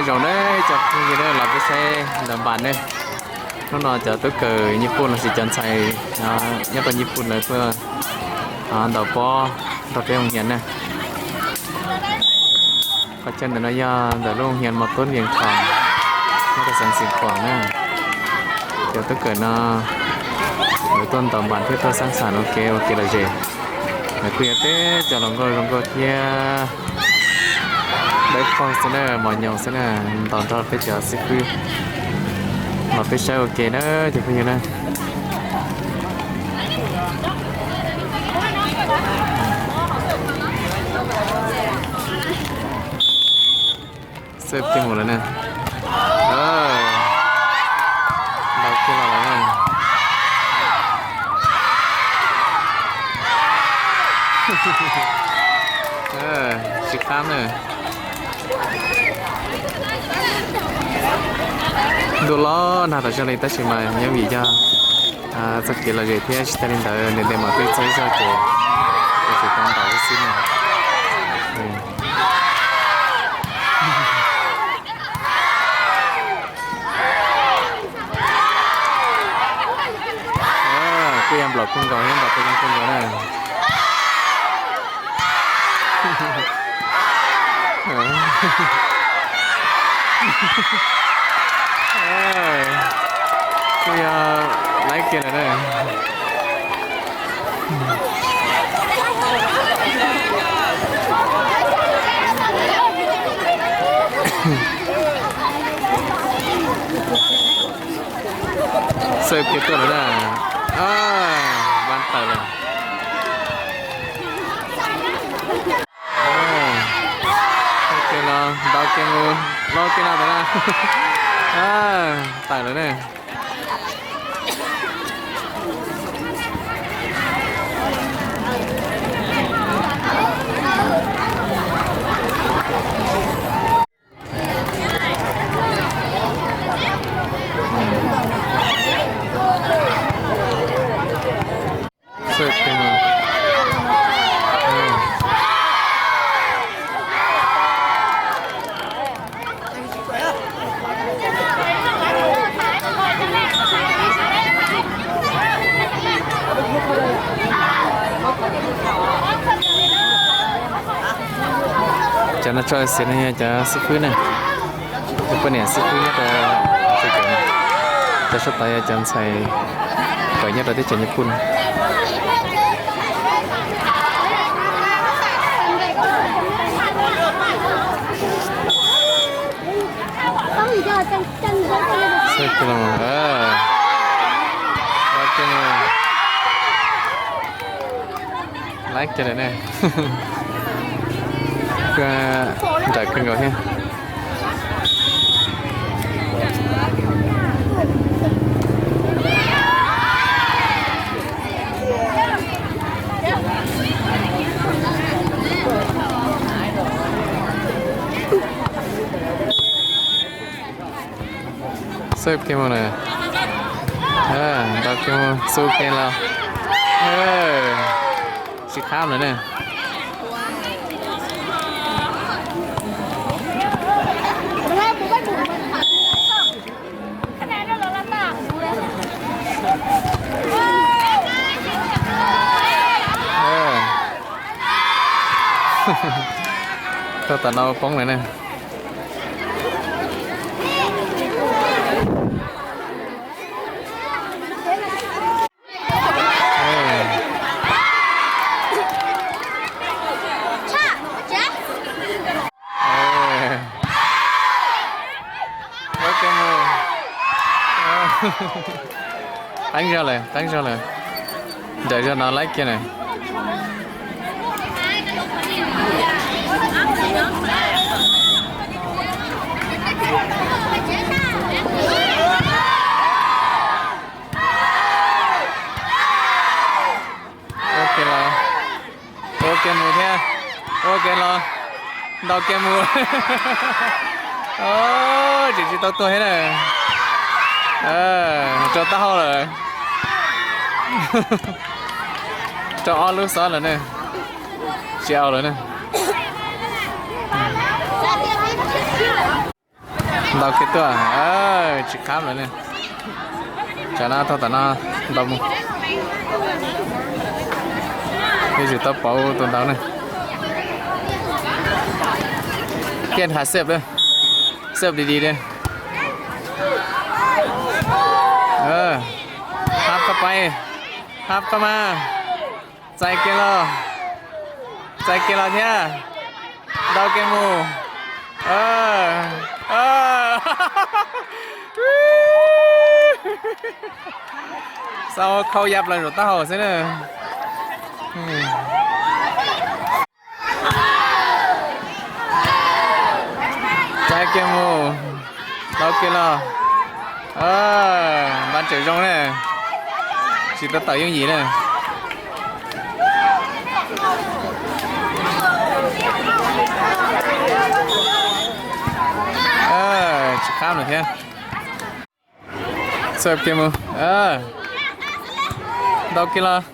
Zoo na cov phooj ywg na, los peb saib ntaus npas ne. Hnub no cov tub kawm Nyij Pooj los sis cov ntxhais nyob rau Nyij Pooj lawv tuaj ntaus pob nrog peb hoo hias na. Qhov chaw ntawm no yog ntawm lub hoo hias Mos Tub Vias Khoom nyob rau xeev Xeev Khuam na. Cov tub kawm no lawv tuaj ntaus npas thiab tuaj xab xam ua ke ua kev lom zem. Lawv kuj yog teb cov hluas nkauj zoo nkauj thiab dawb paug xwb na, mos nyoos xwb na, ntaus nrog peb cov xib fwb. Los peb saib ua ke na cov phooj ywg na. Xwb kiag mus lawm na. Ntaus kiag los lawm na. Tsis qab na. Ntuj los nag tas zog li tab sis mas nyob vim yog txoj kev lom zem thiab tsis tas li ntawd nws ntes mam twb txog ib zaug ces tsis tau ntaus lub xwb na. Kuj yog nplaum kawg nkaus thiab, nplaum peb yeeb kawg nkaus na. Kuj yog laib kiag lawm na. Xwb kiag tuaj lawm na. Npaj tawm lawm. Ua ke los ntaus ke mus, los ke no ntawd na. Tawm lawm ne. Cov no tso xiav no yog cov xib fwb na, cov poj niam xib fwb nyob rau tsev cawm no, cov sab tod yog cov ntxhais kawm nyob rau teb chaws Nyij Pooj no. Laib kiag lawm ne. Nrawm kawg nkaus thiab. Xwb kiag mus na. Ntaus kiag mus xu kiag los. Tsis qab lawm na. Tau tom no poob lawm na. Qeeb zog lawm, qeeb zog lawm. Nrawm zog no laib kiag na. Ua ke los, ua ke mus thiab, ua ke los, ntaus ke mus. Tseem tsis tau tuag thiab na. Rau taub hau lawm. Rau ob lub xob lawm na. Tsis au lawm na. Ntau kiag tuaj, tsis khab lawm ne. Tsam no thaum tom no ntau mus, yeej tsis tau pauv tus ntau ne. Kiaj has xeb, xeb di di li. Hab qab pais, hab qab mas. Txais kiag los, txais kiag los thiab. Ntau kiag mus. Xav khau ya plaws zaum taub hau xwb na. Txais kiag mus. Ntau kiag los. Npaj tseem zoo na. Tsis tau tawm yooj yim na. Tsis khab lawm thiab. Txawb kiag mus. Ntau kiag los.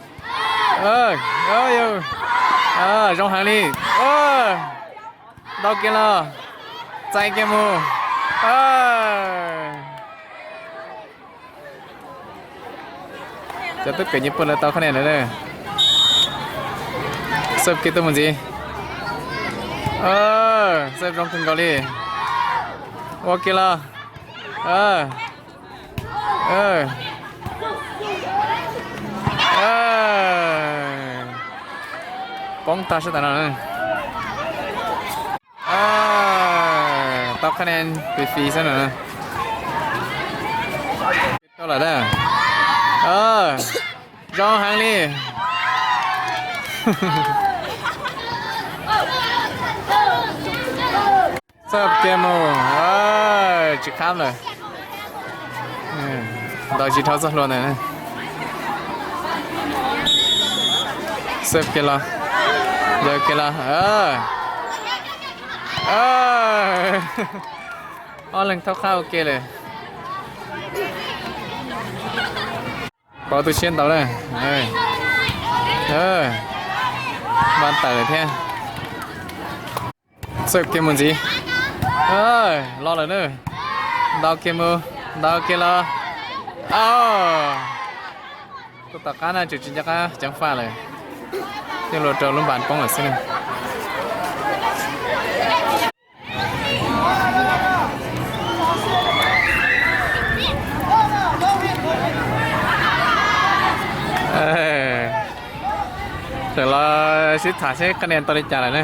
Zoo heev li. Ntau kiag los. Txais kiag mus. Cov tub kawm Nyij Pooj lawv tau khab ne lawm. Txawb kiag tuaj mus ntxiv. Txawb zoo kawg nkaus li. Ua kiag los. Poob tag sab tam no. Tau khab ne fis fis xwb no. Tau lawm. Zoo heev li. Txawb kiag mus. Tsis khab lawm. Ntau tsis dhau txoj hlua ntawd. Txawb kiag los. Yaws kiag los. Ob leeg thaub qab ua ke lawm. Pauv tu siab ntau na. Npaj tawm lawm thiab. Txawb kiag mus ntxiv. Los lawm na. Ntau kiag mus, ntau kiag los. Tuaj tom qab na tseem tsis nco qab ceev faj lawm. Yeej luag rau lub npas poob lawm xwb na. Tawm los sib tham seb khab ne tau li cas lawm na.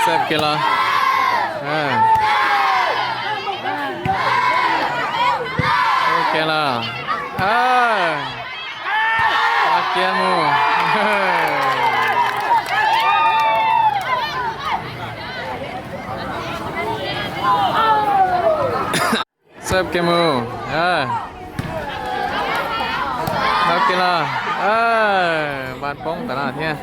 Txawb kiag los. Txawb kiag los. Txawb kiag mus. Txawb kiag mus. Txawb kiag los. Npaj poob tom no thiab.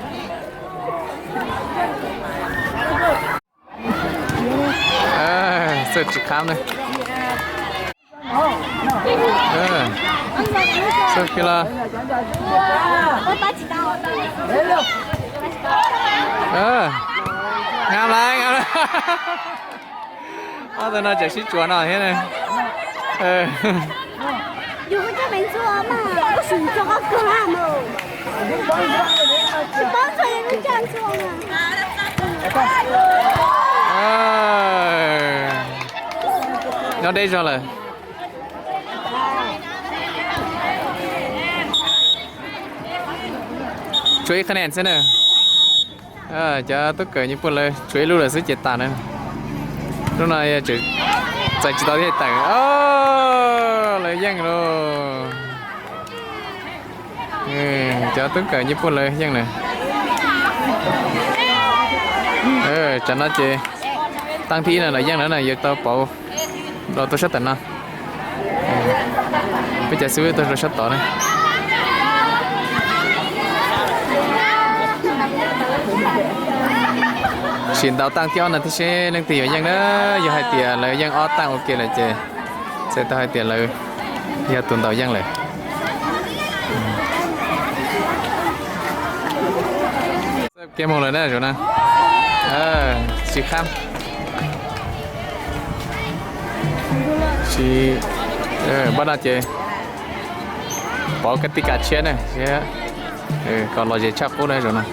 Txawb tsis khab na. Txawb kiag los. Ngam lawm, ngam lawm. Ob tug no tseem sib tsuas no thiab na. Nyob deb zog lawm. Tshuav ib qhab ne xwb na. Cov tub kawm Nyij Pooj lawv tshuav ib lub lawm xwb ces tas na. Lub no txais tsis tau thiaj tawm. Lawv yeej lauj. Cov tub kawm Nyij Pooj lawv yeej lawm. Tsam no ces tag thib ib no lawv yeej lawm na, yuav tau pauv los rau sab tom no. Peb cov xib hwb tuaj rau sab tod na. Sim ntaus tag thib ob no thiab seb leej twg yuav yeej na. Yog hais tias lawv yeej ob tag ua ke lawm ces txhais tau hais tias lawv yog tus ntaus yeej lawm. Kiag mus lawm na zaum no. Tsis khab. Tsis, npaj no ces pov kab tij kam tshiab na, kom lom zem tshaj qub na zaum no.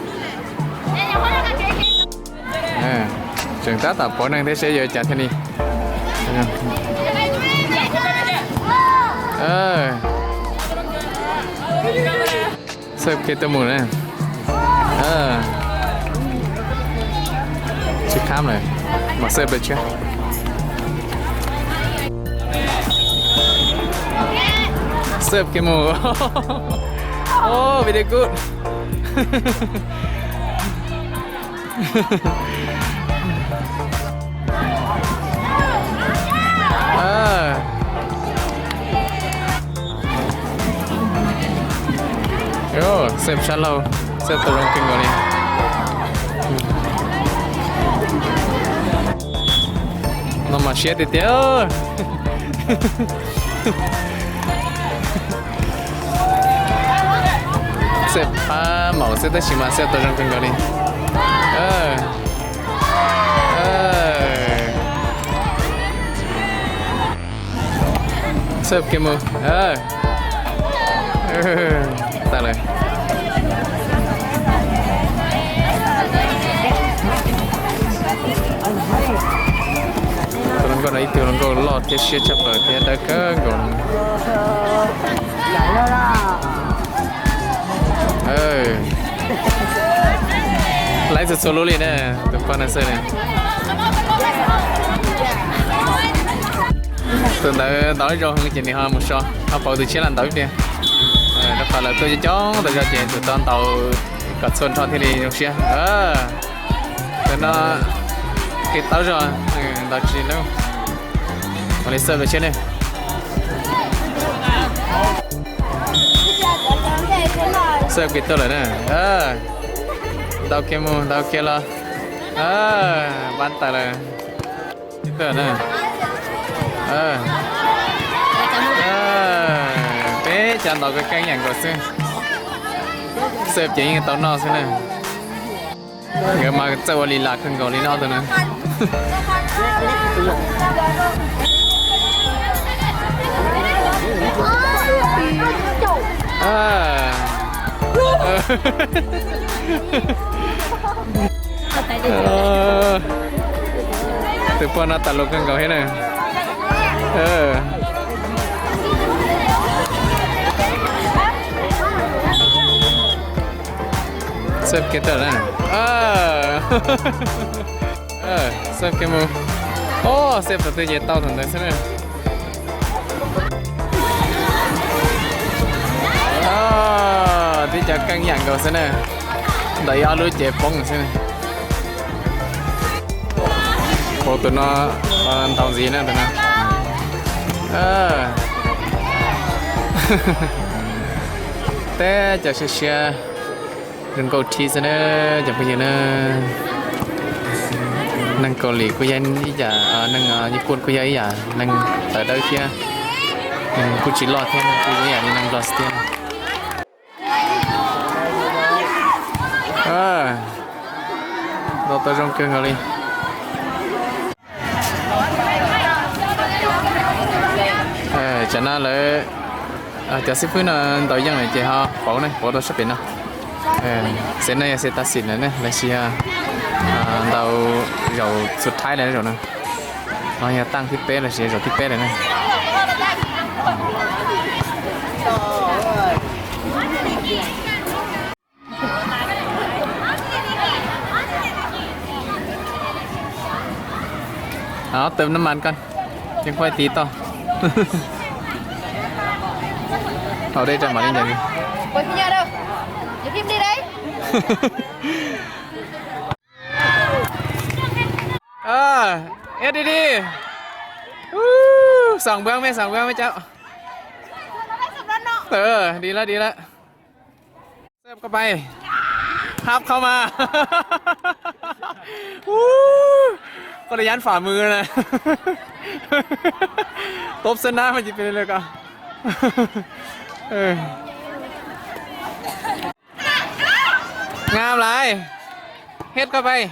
Tseem tab tom pov neeg thiab seb yuav cas thiaj li. Xab kiag tuaj mus na. Tsis khab lawm, mas xab pes tshiab. Xab kiag mus. Oh, very good. Xab sab laug, xab tau zoo kawg nkaus li. No mas siab tiag tiag. Xab phab maum xwb tab sis mas xab tau zoo kawg nkaus li. Xab kiag mus. Tag lawm. Tus hluas nkauj no ib tug hluas nkauj loj thiab siab tshaj plaws thiab dawb kawg nkaus. Laib txhua txhua lub li na, tus poj no xwb na. Tus ntawd ntaus ib zaug heev ces nws ho mus so, ho pauv tus tshiab los ntaus ib pliag. Rau qhov lawv tuaj coob coob tas zog ces tus tau ntaus kom txhua nrho thiaj li zoo siab. Tus no kev taub zog, ntaus tsis lub. Ua li xab pes tshiab ne. Xab kiag tuaj lawm na. Ntaus kiag mus ntaus kiag los. Npaj tas lawm. Peb cov ntaus keej yam nkaus xwb. Xab ces yeej tau noj xwb na. Nkawd mas txawj ua li las kawg nkaus li no tus na. Tus poj no tas lus kawg nkaus thiab na. Xab kiag tuaj na. Xab kiag mus. Ob, xab thaum twg ces tau thaum ntawd xwb na. Tib cov keej yam nkaus xwb na. Ntaus ib ob lub ces poob xwb na. Ua tus no ntaus ntxiv na tus no. Teb cov siab siab zoo nkauj thib xwb na cov phooj ywg na. Neeg Kaus Lim kuj yog ib yam, neeg Nyij Pooj kuj yog ib yam, neeg tawv dawb thiab, neeg kuj tsis loj thiab, kuj yog ib yam li neeg Nplog thiab. Ntau tau zoo kawg nkaus li. Tsam no lawv, cov xib fwb no ntaus yeej lawm ces ho pauv ne, pauv rau sab pem no. Xev no yog xev tav xim lawm ne, lossis yog ntaus zaum xus thaib lawm zaum no. No yog taaj thib peb lossis zaum thib peb lawm ne. Tos nab mas koj, ces quay tiv toj. Hau dej rau mam li ncaj. Eb, di di. Xoom npawg mej, xoom npawg mej cov. Di lawm, di lawm. Xab koj pais hab qhov mas. Koj li yab fam mws na. Tub xab nab mas ci pes li ko. Ngam lais. Hết các bay.